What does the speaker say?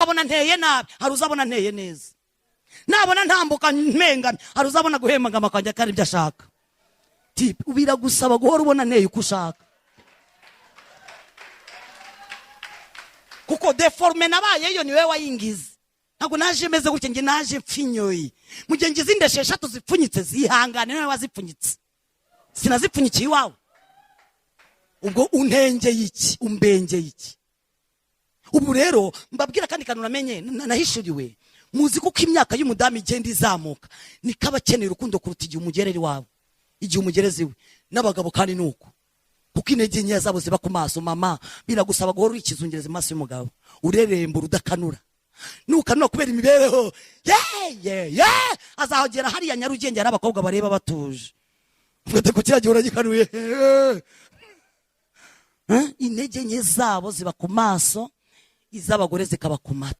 Akabona nteye nabi, hari uzabona nteye neza. Nabona ntambuka mpengamye, hari uzabona guhemagama kwanjye ko ari ibyo ashaka. Type, biragusaba guhora ubona nteye uko ushaka, kuko déformé nabayeyo niwe wayingize. Ntabwo naje meze gutya, njye naje mpfinyoye. Mu gihe ngize inda 6 zipfunyitse, zihangane, niwe wazipfunyitse, sinazipfunyikiye iwawe. Ubwo untengeye iki? Umbengeye iki? Ubu rero mbabwira kandi kantu namenye, nahishuriwe. Muzi kuko imyaka y'umudamu igenda izamuka, niko aba akeneye urukundo kuruta igihe umugerera iwawe, igihe umugereza iwe. N'abagabo kandi ni uko, kuko intege nkeya zabo ziba ku maso. Mama, biragusaba guhora uri ikizungereza mu maso y'umugabo, urerembura, udakanura. Nukanura kubera imibereho ye ye ye, azahagera hariya Nyarugenge hari abakobwa bareba batuje. Ufite ku kiriya gihe uragikanuye. Eh? Intege nke zabo ziba ku maso, iz'abagore zikaba ku matwi.